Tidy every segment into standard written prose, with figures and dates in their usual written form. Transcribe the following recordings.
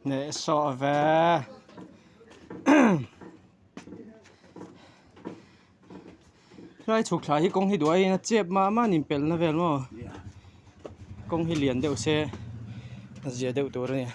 Hneh sawh ve. Helai chhuk thla hi kawng hi duh aiin a chep mah mah a ni pelhna vel maw kawng hi lian deuh se a zia deuh tur a ni.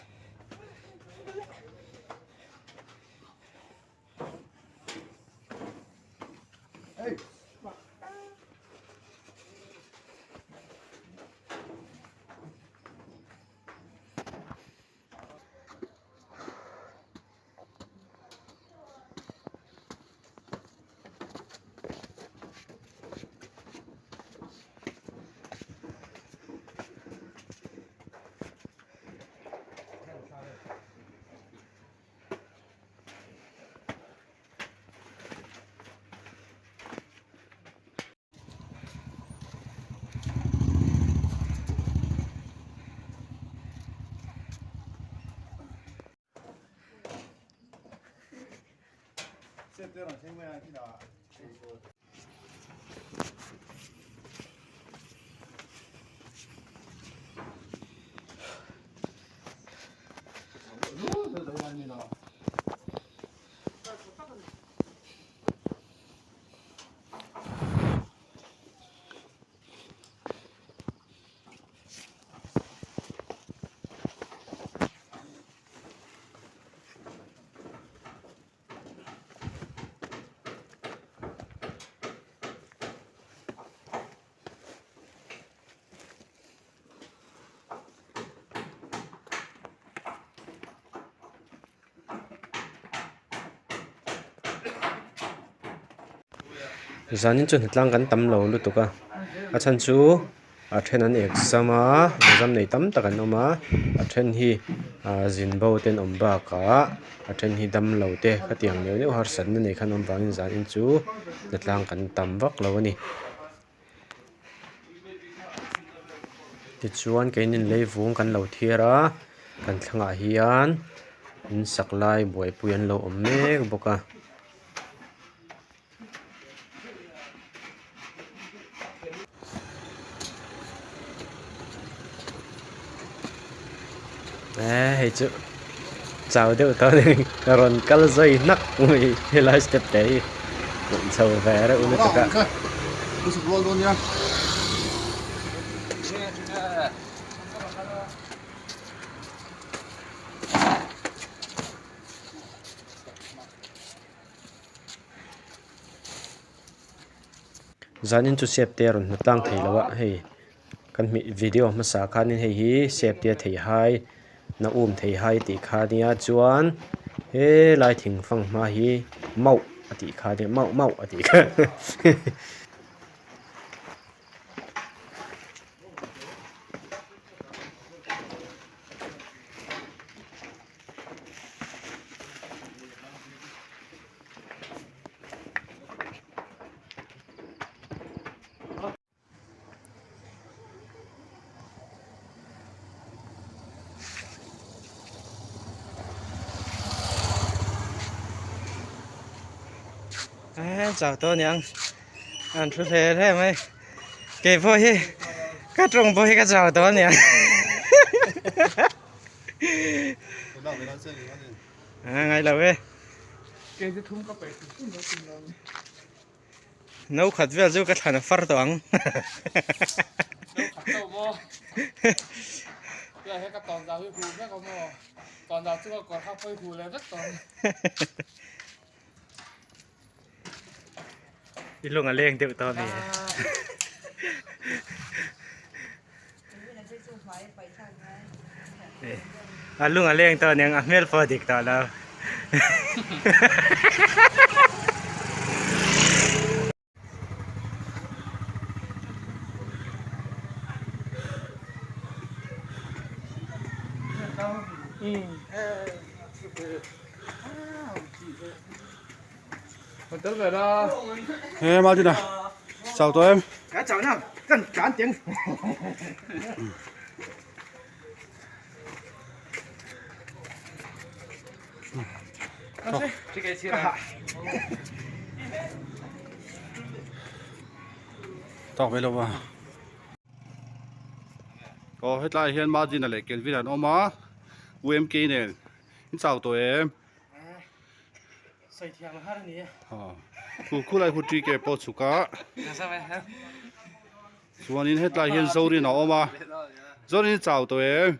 Zanin chu hnatlang kan tam lo lutuk a a chhan chu a then an exam a exam nei tam tak an awm a a then hi ah zin bo te an awm bakah a then hi damlo te khatiang neuh neuh harsatna nei kha an awm vangin zanin chu hnatlang kan tam vak lo a ni. Tichuan keinin leivung kan lo thiar a kan thlangah hian in sak lai buaipui an lo awm mek bawk a. Eee hei chu chau deuh tawh a ni ka rawn kal zui hnak mai helai step te hi rawn chho ve reuh lutuk a. Zanin chu sep te a rawn hmu tlang thei lo a hei kan hmih video hmasa khanin hei hi sep te a thei hai na um thei hai tih kha nia chuan helai thing fang hma hi mauh a tih kha nia mauh mauh a tih kha. Chau tawh aniang an thu hle hle mai kei pawh hi ka tawng pawh hi ka chau tawh aniang a ngai lo e no khat vel chu ka thlan a far tawh ang I lung a leng deuh tawh a mi? A lung a leng tawh aniang a hmel pawh a dik tawh lo. He Martin a chau tawh em? Ka chau na kan tlan teng. Tawk ve lo va. Aw hetlai hian Martin a leh Kelvin an awm a UMK nen. In chau tawh em? Sawi thiam a har a ni e. Khu khulai khu TK pawh chhuk a. Chuanin hetlai hian Zorin a awm a. Zorin i chau tawh em?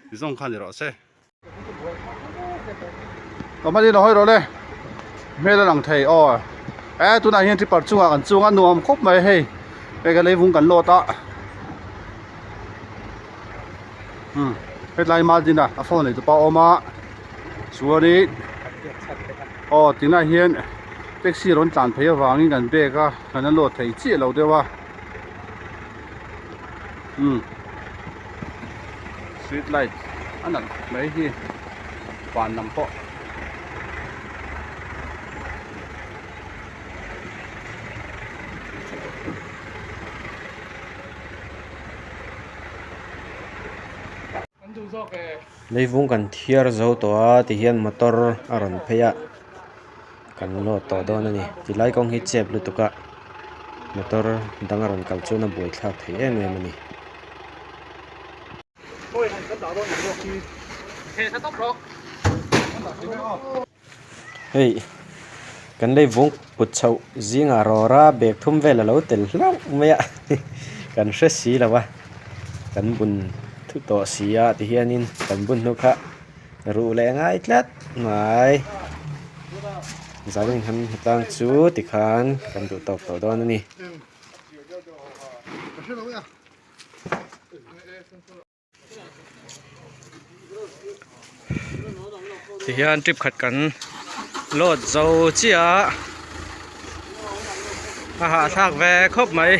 Ti zawng kha ni rawh se. Awmali lo hawi rawh le hmel a lang thei aw e tunah hian tripper chungah kan chung a nuam khawp mai hei hei ka leivung kan lawt a umm hetlai Maldina a phone nei tupa a awm a chuanin aw tinah hian taxi rawn tlan phei avangin kan bag a kan la lawt thei chiah lo deuh a umm street light a nalh khawp mai hi van lam pawh. Leivung kan thiar zo tawh a tihian motor a rawn phei a kan load tawh dawn a ni tilai kawng hi chep lutuk a motor dang a rawn kal chuan a buaithlak thei em em a ni. Hei kan leivung put chhoh zingah rawra bag thum vel a lo tel hlauh mai a kan hre si lo a kan bun thu tawh si a tihianin kan bun hnu kha ruh leh ngai tlat mai zanin han hetang chu tikhan kan duh tawk tawh dawn a ni. Tihian trip khat kan load zo chiah a a hahthlak ve khawp mai.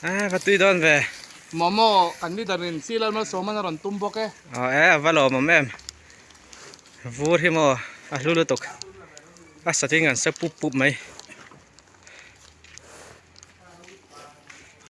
A va tui dawn ve. Momo kan leader in Sir Malsawman a rawn tum bawk e. Aw e a va lawmawm em. Vur hi maw a hlu lutuk a satin an sa pup pup mai.